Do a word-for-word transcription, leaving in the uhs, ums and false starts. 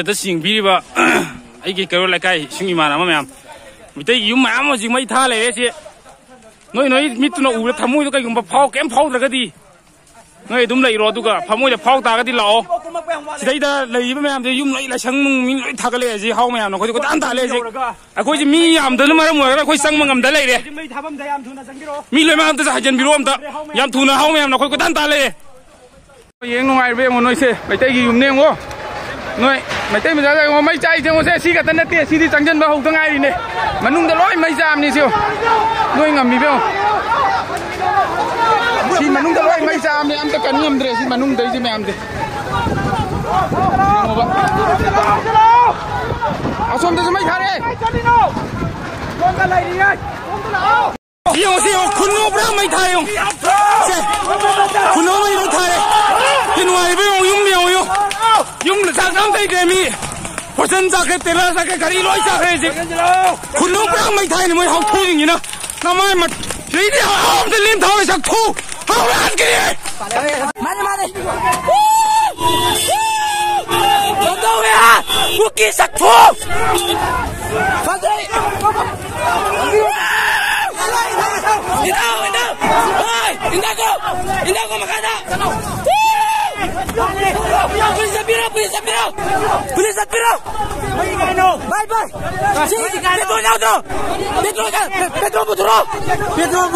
ꯇꯁꯤꯡ ꯄꯤꯔꯤꯕ ꯑꯩꯒꯤ ꯀꯩꯔꯣꯜ ꯂꯩꯀꯥꯏ ꯏꯁꯨꯡ ꯏꯃꯥꯟꯅꯕ ꯃꯌꯥꯝ, ꯃꯤꯇꯩꯒꯤ ꯌꯨꯝ ꯃꯌꯥꯝ ꯍꯧꯖꯤꯛ ꯃꯩ ꯊꯥ ꯂꯩꯔꯦ꯫ ꯁꯤ ꯅꯣꯏ, ꯅꯣꯏ ꯃꯤꯠꯇꯨꯅ ꯎꯕꯗ ꯊꯃꯣꯏꯗꯣ ꯀꯩꯒꯨꯝꯕ ꯐꯥꯎ, ꯀꯩꯝ ꯐꯥꯎꯗ꯭ꯔꯒꯗꯤ, ꯅꯣꯏ ꯑꯗꯨꯝ ꯂꯩꯔꯣ, ꯑꯗꯨꯒ ꯊꯃꯣꯏꯗ ꯐꯥꯎ ꯇꯥꯔꯒꯗꯤ ꯂꯥꯛꯑꯣ꯫ ꯁꯤꯗꯩꯗ ꯂꯩꯔꯤꯕ ꯃꯌꯥꯝꯁꯦ, ꯌꯨꯝ ꯂꯣꯏ, ꯂꯥꯏꯁꯪ ꯅꯨꯡ ꯃꯤ ꯂꯣꯏ ꯊꯥꯒꯠꯂꯛꯑꯦ꯫ ꯍꯧꯖꯤꯛ ꯍꯥꯎ ꯃꯌꯥꯝꯅ ꯑꯩꯈꯣꯏꯗ ꯀꯣꯏꯇꯥꯟ ꯇꯥꯜꯂꯦ꯫ ꯍꯧꯖꯤꯛ ꯑꯩꯈꯣꯏꯁꯦ ꯃꯤ ꯌꯥꯝꯗꯅ ꯃꯔꯝ ꯑꯣꯏꯔꯒ ꯑꯩꯈꯣꯏ ꯆꯪꯕ ꯉꯝꯗ ꯂꯩꯔꯦ꯫ ꯃꯤ ꯂꯣꯏꯃꯛ ꯑꯝꯇ ꯍꯥꯏꯖꯤꯟꯕꯤꯔꯣ ꯑꯝꯇ꯫ ꯌꯥꯝ ꯊꯨꯅ ꯍꯥꯎ ꯃꯌꯥꯝꯅ ꯑꯩꯈꯣꯏ ꯀꯣꯏꯇꯥꯟ ꯇꯥꯜꯂꯛꯑꯦ꯫ ꯌꯦꯡ ꯅꯨꯡꯉꯥꯏꯔꯤꯕ ꯌꯦꯡꯉꯣ ꯅꯣꯏꯁꯦ, ꯃꯩꯇꯩꯒꯤ ꯌꯨꯝꯅꯦ ꯌꯦꯡꯉꯣ꯫ ꯅꯣꯏ ꯃꯩꯇꯩ ꯃꯆꯥꯗ ꯌꯦꯡꯉꯣ, ꯃꯩ ꯆꯥꯛꯏꯁꯦ ꯌꯦꯡꯉꯣ ꯁꯦ꯫ ꯁꯤ ꯈꯛꯇ ꯅꯠꯇꯦ, ꯁꯤꯗꯤ ꯆꯪꯁꯤꯟꯕ ꯍꯧꯗ ꯉꯥꯏꯔꯤꯅꯦ꯫ ꯃꯅꯨꯡꯗ ꯂꯣꯏ ꯃꯩ ꯆꯥꯕꯅꯤ ꯁꯤ ꯌꯦꯡꯉꯣ꯫ ꯅꯣꯏ ꯉꯝꯃꯤꯕ ꯌꯦꯡꯉꯣ꯫ ꯁꯤ ꯃꯅꯨꯡꯗ ꯂꯣꯏ ꯃꯩ ꯆꯥꯕꯅꯤ, ꯑꯝꯇ ꯀꯟ ꯉꯝꯗ꯭ꯔꯦ ꯁꯤ ꯃꯅꯨꯡꯗꯩꯁꯦ ꯃꯌꯥꯝꯁꯦ꯫ ꯌꯦꯡꯉꯣꯕ꯫ ꯑꯁꯣꯝꯗꯁꯨ ꯃꯩ ꯊꯥꯔꯦ꯫ ꯌꯦꯡꯉꯣ, ꯁꯤ ꯌꯦꯡꯉꯣ, ꯈꯨꯟꯅꯣ ꯄꯨꯔꯥ ꯃꯩ ꯊꯥꯔꯦ, ꯌꯦꯡꯉꯣ꯫ ꯁꯦ, ꯈꯨꯟꯅꯣ ꯃꯩ ꯂꯣꯏ ꯊꯥꯔꯦ꯫ ꯁꯤ ꯅꯨꯡꯉꯥꯏꯔꯤꯕ ꯌꯦꯡꯉꯣ, ꯌꯨꯝ ꯌꯦꯡꯉꯣ, ꯌꯦꯡꯉꯣ꯫ ꯌꯨꯝ ꯆꯥꯛ ꯆꯥꯝ ꯇꯩꯗ꯭ꯔꯦ ꯃꯤ꯫ ꯐꯣꯔꯆꯨꯟ ꯆꯥꯛꯈ꯭ꯔꯦ, ꯇꯦꯂꯥ ꯆꯥꯛꯈ꯭ꯔꯦ, ꯒꯥꯔꯤ ꯂꯣꯏ ꯆꯥꯛꯈ꯭ꯔꯦ ꯍꯧꯖꯤꯛ꯫ ꯈꯨꯟꯅꯣ ꯄꯨꯔꯥ ꯃꯩ ꯊꯥꯏꯅꯦ ꯃꯣꯏ ꯍꯥꯎꯊꯨꯁꯤꯡꯁꯤꯅ꯫ ꯅꯃꯥꯏ ꯃꯠ-, ꯁꯤꯗꯩꯗꯤ ꯍꯥꯎ ꯑꯝꯇ ꯂꯦꯝ ꯊꯥꯎ ꯁꯛꯊꯨ꯫ ꯍꯥꯎ ꯍꯥꯠꯈ꯭ꯔꯦ꯫ ꯃꯥꯅꯦ, ꯃꯥꯅꯦ꯫ ꯀꯝꯗꯧꯋꯦ, ꯍꯥ? ꯀꯨꯀꯤ ꯁꯛꯊꯨ! ꯐꯖꯩ! ꯏꯟꯗꯥꯎ, ꯏꯟꯗꯥꯎ! ꯍꯣꯏ! ꯏꯟꯗꯥꯎꯀꯣ! ꯏꯟꯗꯥꯎꯀꯣ ꯃꯈꯥꯗ! ꯄꯨꯂꯤꯁ ꯆꯠꯄꯤꯔꯣ, ꯄꯨꯂꯤꯁ ꯆꯠꯄꯤꯔꯣ! ꯄꯨꯂꯤꯁ ꯆꯠꯄꯤꯔꯣ! ꯚꯥꯏ, ꯚꯥꯏ! ꯁꯤ ꯄꯦꯇ꯭ꯔꯣꯜ ꯌꯥꯎꯗ꯭ꯔꯣ? ꯄꯦꯇ꯭ꯔꯣꯜ, ꯄꯦꯇ꯭ꯔꯣꯜ ꯄꯨꯊꯣꯔꯛꯑꯣ! ꯄꯦꯇ꯭ꯔꯣꯜ ꯄꯨꯊꯣꯔꯛꯑꯣ!